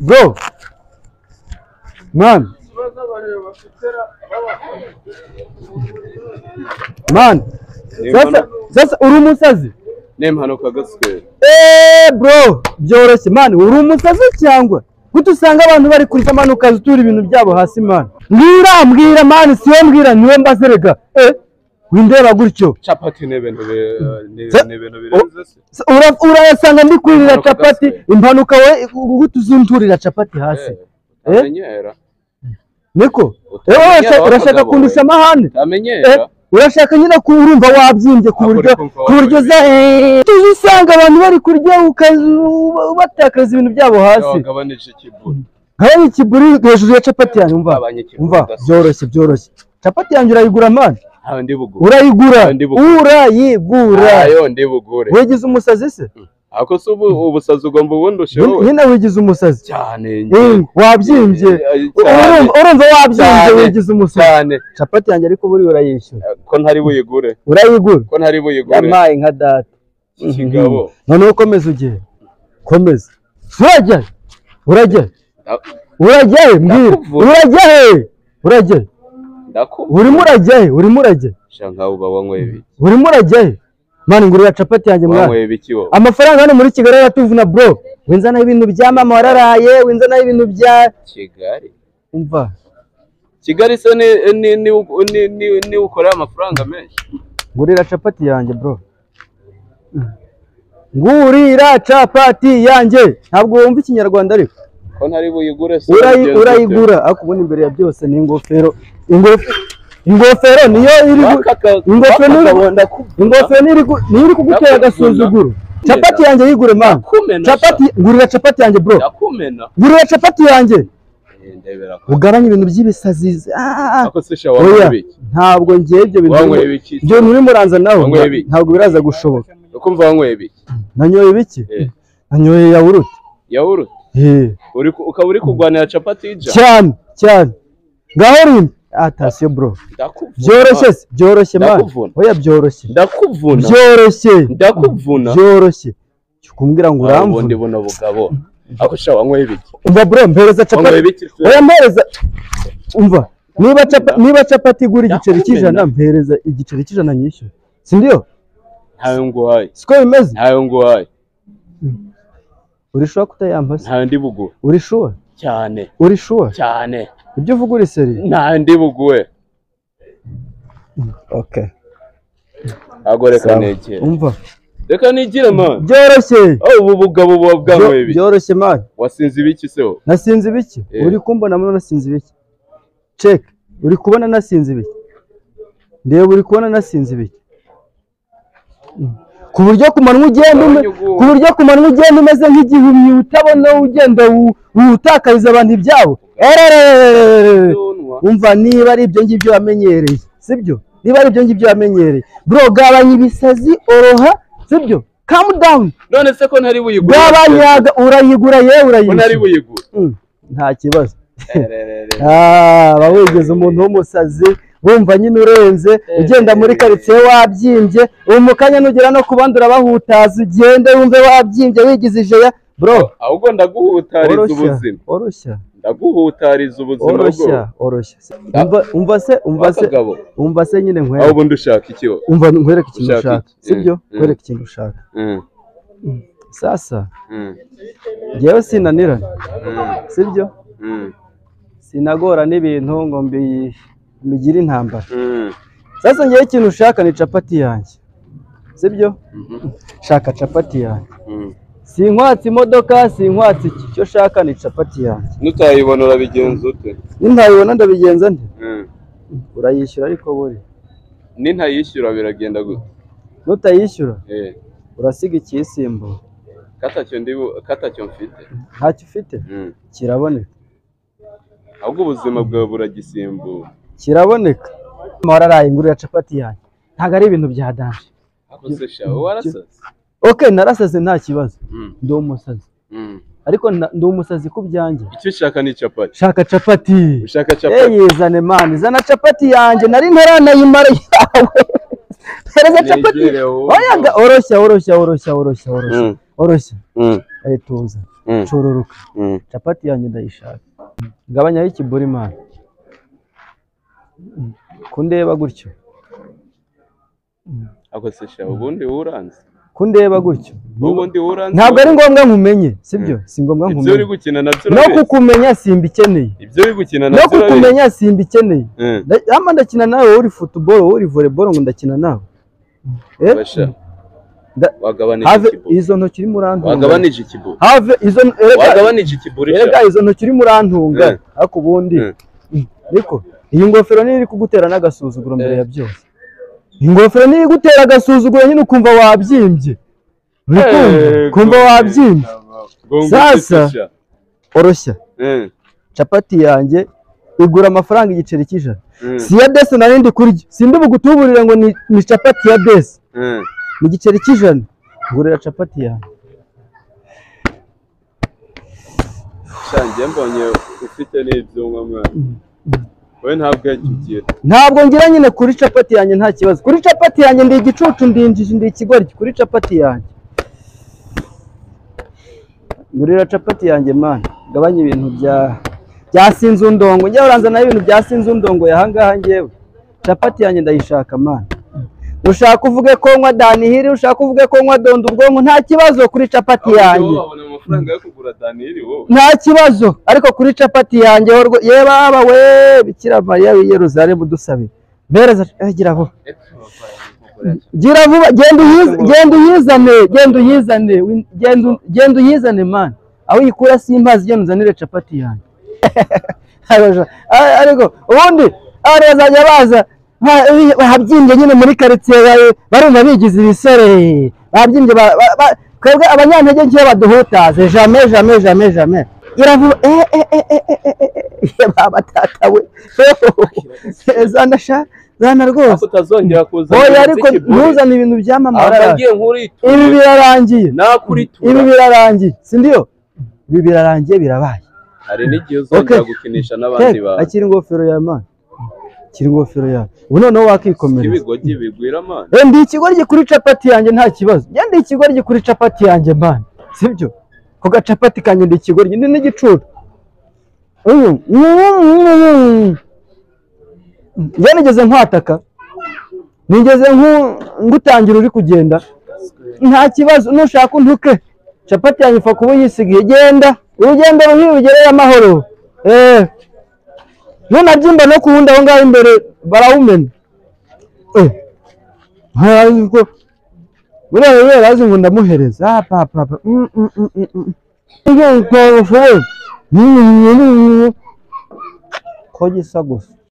Bro, man, man, sasa uri umusazi? N'impanuka gaswera. Bro, byoroshye man, uri umusazi cyangwa? Gute usanga abantu bari kurya amanuka utura ibintu byabo hasi man? Mbwira man, siwe mbwira niwe mbazerega. Windeba gutyo. Chapati n'ibintu birenze se. Urayasanga ndi kwirira chapati, impanuka we gute uzunturira chapati hasi? Utamenyera. Niko? Urashaka kundusha amahane? Utamenyera. Urashaka nyine ko urumva wabyimbye ku buryo za tuzisanga abantu bari kurya ubatakaza ibintu byabo hasi. Wagabanije ikiburi. Gabanya ikiburi hejuru ya chapati yanjye umva. Umva byoroshye. Chapati yanjye urayigura man. Urayigura. Urayigura. Ayo ndibugure. Wigize umusazi se? Ako se ubusazi ugomba ubundi wowe. Nyine wigize umusazi. Cyane. Wabyimbye. Urumva wabyimbye wigize umusazi. Cyane. Chapati yanjye ariko buri urayishyura. Ko ntari buyigure. Urayigura. Ko ntari buyigure. Yamaye nka data. Kigabo. None ukomeza ugiye. Komeza. Urajya. Urajya. Urajya mbwira. Urajya he? Urajya. Urimo urajya he? Urimo urajya. Shanka uba wanyweye ibiki? Urimo urajya he? Mani ngurira chapati yanjye mwana. Wanyweye ibiki wowe? Amafaranga hano muri Kigali aratuvuna bro. Winzana ibintu bya mama wararaye, winzana ibintu bya Kigali. Umva. Kigali se ni ukorera amafaranga menshi. Ngurira chapati yanjye bro. Ngurira chapati yanjye. Ntabwo wumva ikinyarwanda ariko. Ko ntari buyigure se. Urayigura akubona imbere ya byose ni ingofero. Ingofero niyo iri ingofero iri kugutera agasuzuguro. Chapati yanjye yigure man. Chapati ngurira chapati yanjye bro. Ngurira chapati yanjye. Ugabanya ibintu by'ibisazi. Ako se sha wanyweye ibiki? Ntabwo ngiye ibyo bintu. Wanyweye ibiki? Ibyo nturi muranza nawe. Ntabwo biraza gushoboka. Ukumva wanyweye ibiki? Nanyoye ibiki? Nanyoye yawurute. Yawurute? Ukaba uri kurwanira chapati ija? Cyane cyane. Ngaho rimwe. Atasiyo bro. Byoroshye byoroshye man. Oya byoroshye. Ndakuvuna. Byoroshye. Ndakuvuna. Byoroshye. Kumbwira ngo uramvuna. Ubundi buno bugabo. Ako sha wanyweye ibiki? Umva bro mpereza chapati. Oya mpereza. Umva. Niba chapati igura igiceri cy'ijana mpereza igiceri cy'ijana nyishyura. Si ndio? Ntayo nguhaye. Siko bimeze? Ntayo nguhaye. Uri sure kutayampa se? Ntayo ndibuguhe. Uri sure? Cyane. Uri sure? Cyane. Ibyo uvuga uri seri? Ntayo ndibuguhe. Okay. Ago reka negere. Umva. Reka nigire man. Byoroshye. Ubu bugabo buba bwanyweye ibiki? Byoroshye man. Wasinze ibiki se wowe? Nasinze ibiki? Uri kumbona muno nasinze ibiki? Check. Uri kubona nasinze ibiki? Ndeba uri kubona nasinze ibiki? Ku buryo kumanwa ugenda umeze nk'igihumyi utabona ugenda utakariza abantu ibyabo. Umva niba ari ibyo ngibyo wamenyereye, sibyo? Niba ari ibyo ngibyo wamenyereye. Bro gabanya ibisazi oroha, sibyo? Calm down. None se ko ntari buyigure? Gabanyaga urayigura yewe urayigura. Ko ntari buyigure? Nta kibazo. Bawigeze umuntu w'umusazi. Wumva nyine urenze ugenda muri quartier wabyimbye umukanya nugera no kubandura bahutaza ugende wumve wabyimbye wigize ijeya bro. Ahubwo ndaguhutariza ubuzima. Oroshya. Ndaguhutariza ubuzima bwo. Oroshya, oroshya. Umva se nyine nkwereke. Ahubwo ndushaka iki wowe? Umva nkwereke ikintu ushaka. Sibyo? Nkwereke ikintu ushaka. Sasa. Ngewe sinanirana. Sibyo? Sinagora n'ibintu ngo mbigira intambara. Sasa ngewe ikintu ushaka ni chapati yanjye. Sibyo? Shaka chapati yanjye. Sinkwatse imodoka, sinkwatse iki. Icyo shaka ni chapati yanjye. Nutayibona urabigenza ute? Nintayibona ndabigenza nte? Urayishyura ariko buri. Nintayishyura biragenda gute? Nutayishyura? Urasiga ikisimbo. Katacyo mfite. Ntacyo ufite? Kiraboneka. Ahubwo ubuzima bwawe buragisimbura. Kiraboneka. Wararaye ingurira chapati yanjye. Ntabwo ari ibintu bya danje. Ako se sha warasaze. Okay, narasaze nta kibazo. Ndi umusazi. Ariko ndi umusazi ku byanjye. Icyo ushaka ni capati. Shaka capati. Ushaka capati. Yizane man, zana capati yanjye nari ntaranayimara yawe. Tereza capati. Oya oroshya oroshya oroshya oroshya oroshya. Oroshya. Tuza. Cururuka. Capati yanjye ndayishaka. Gabanya ikiburi man. Kundeba gutyo. Ako sesha ubundi uranze. Kundeba gutyo. Ubundi uranze. Ntabwo ari ngombwa nkumenye, sibyo? Si ngombwa nkumenye. Ibyo uri gukina nabyo. No kukumenya simbikeneye. Ibyo uri gukina nabyo. No kukumenya simbikeneye. Ama ndakina nawe uri football, uri volleyball ngo ndakina nawe. Basha. Wagabanije ikiburi. Izo ntoki uri murantunga. Wagabanije ikiburi. Have izo wagabanije ikiburi. Erega izo ntoki uri murantunga. Ariko ubundi niko iyi ngofero ni iri kugutera n'agasuzuguro mbere ya byose. Ingofero ni igutera agasuzuguro nyine ukumva wabyimbye. Kumva wabyimbye. Sasa oroshya. Capati yanjye igura amafaranga igiceri cy'ijana. Si ya desi nari ndi kurya. Sindi bugutuburire ngo ni capati ya desi. Ni igiceri cy'ijana. Ngurira capati yanjye. Shanjye mbonye ufite n'ibyuma mwana. We ntabwo yakigira. Ntabwo ngira nyine kuri capati yanjye nta kibazo. Kuri capati yanjye ndi igicucu ndi injiji ndi ikigoryi kuri capati yanjye. Ngurira capati yanjye man. Gabanya ibintu bya sinzundongo. Njye uranza nayo ibintu bya sinzundongo yahangaha ngewe. Capati yanjye ndayishaka man. Ushaka uvuge ko nywa Danihiri, ushaka uvuge ko nywa Donda ubwonko nta kibazo kuri capati yanjye. Nta kibazo ariko kuri capati yanjye ye baba we Bikira Mariya w'i Yerusalemu dusabe. Mpereza gira vuba. Gira vuba genda uyizane, genda uyizane, genda uyizane man. Aho uyikura simpazi genda uzanire capati yanjye. Ariko ubundi abazajya baza babyimbye nyine muri quartier barumva bigize ibisore babyimbye twebwe abanyantege nke baduhutaze jamais jamais jamais jamais iravuga baba tata we zana sha zana rwose utazongera kuza. Oya ariko ntuzane ibintu byamamara. Ibi birarangiye ibi birarangiye si ndio? Ibi birarangiye birabaye. Hari n'igihe uzongera gukinisha n'abandi bantu. Akiri ingofero ya man. Kiri ingofero yawe. Ubu noneho wakikomereza. Ibigoryi bigwira man. Ndi ikigoryi kuri capati yanjye nta kibazo. Njye ndi ikigoryi kuri capati yanjye man. Sibyo? Ku gacapati kanjye ndi ikigoryi ndi n'igicucu. Njye nigeze nkwataka. Nigeze ngutangira uri kugenda. Nta kibazo nushaka untuke. Capati yanjye ifa kuba uyisigiye genda. Urugendo ruhire ugereye amahoro. Nunabyimba no kuwundi aho ngaho imbere barawumena. Buriya rero azi ngo ndamuhereza. Papa. Ko gisa gusa.